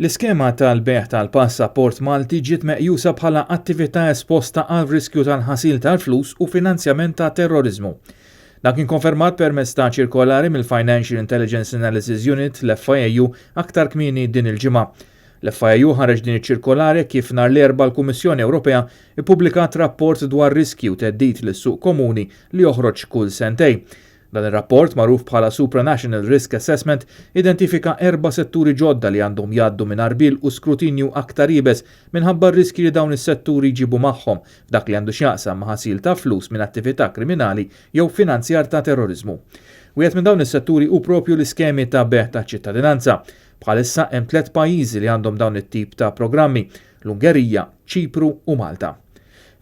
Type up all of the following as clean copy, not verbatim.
L-iskema tal-bejgħ tal-passaport Malti ġiet meqjusa bħala attività esposta għal riskju tal-ħasil tal-flus u finanzjament ta' terroriżmu. Dan kien konfermat permezz ta' ċirkolari mill-Financial Intelligence Analysis Unit, l-FIAU, aktar kmieni din il-ġimgħa. L-FIAU ħareġ din iċ-ċirkolari kif nhar l-Erbgħa l-Kummissjoni Ewropea ppubblikat rapport dwar riskji u theddid lis-suq komuni li joħroġ kull sentejn. Dan ir-rapport, magħruf bħala Supranational Risk Assessment, identifika erba' setturi ġodda li għandhom jgħaddu minn għarbiel u skrutinju aktar iebes minħabba r-riskji li dawn is-setturi jġibu magħhom f'dak li għandu x'jaqsam ma' ħasil ta' flus minn attività kriminali jew finanzjar ta' terroriżmu. Wieħed minn dawn is-setturi hu proprju l-iskemi ta' bejgħ ta' ċittadinanza. Bħalissa hemm tlett pajjiżi li għandhom dawn it-tip ta' programmi, l-Ungerija, Ċipru u Malta.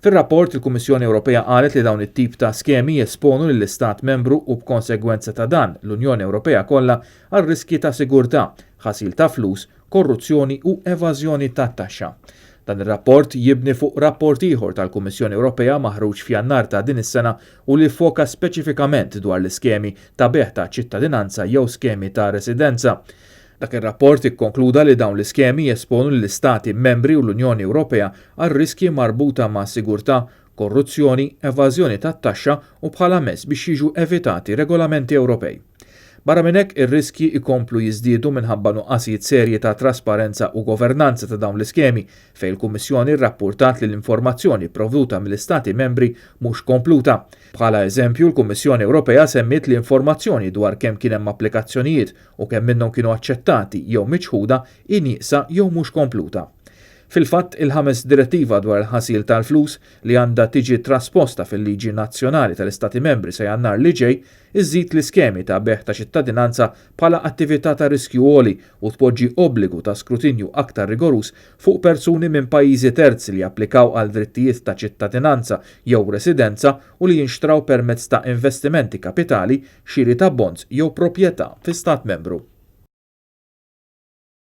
Fir-rapport, il-Kummissjoni Ewropea qalet li dawn it-tip ta' skemi jesponu lill-Istat Membru u b'konsegwenza ta' dan, l-Unjoni Ewropea kollha għal riskji ta' sigurtà, ħasil ta' flus, korruzzjoni u evażjoni tat-taxxa. Dan ir-rapport jibni fuq rapport ieħor tal-Kummissjoni Ewropea maħruġ f'Jannar ta' din is-sena u li ffoka speċifikament dwar l-iskemi ta' bejgħ ta' ċittadinanza jew skemi ta' residenza. Dak ir-rapport ikkonkluda li dawn l-iskemi jesponu lill-Istati Membri u l-Unjoni Ewropea għal riskji marbuta ma' sigurtà, korruzzjoni, evażjoni tat-taxxa u bħala mezz biex jiġu evitati regolamenti Ewropej. Barra minn hekk, ir-riskji jkomplu jiżdiedu minħabba nuqqasijiet serji ta' trasparenza u governanza ta' dawn l-iskemi, fejn il-Kummissjoni rrappurtat li l-informazzjoni pprovduta mill-Istati Membri mhux kompluta. Bħala eżempju, l-Kummissjoni Ewropea semmiet li informazzjoni dwar kemm kien hemm applikazzjonijiet u kemm minnhom kienu aċċettati jew miċħuda hi nieqsa jew mhux kompluta. Fil-fatt, il-ħames Direttiva dwar il-ħasil tal-flus, li għandha tiġi trasposta fil-liġi nazzjonali tal-Istati Membri sa Jannar li ġej, iżżid l-iskemi ta' bejgħ ta' ċittadinanza bħala attività ta' riskju għoli u tpoġġi obbligu ta' skrutinju aktar rigoruż fuq persuni minn pajjiżi terzi li japplikaw għal drittijiet ta' ċittadinanza jew residenza u li jinxtraw permezz ta' investimenti kapitali, xiri ta' bonds jew proprjetà fi Stat Membru.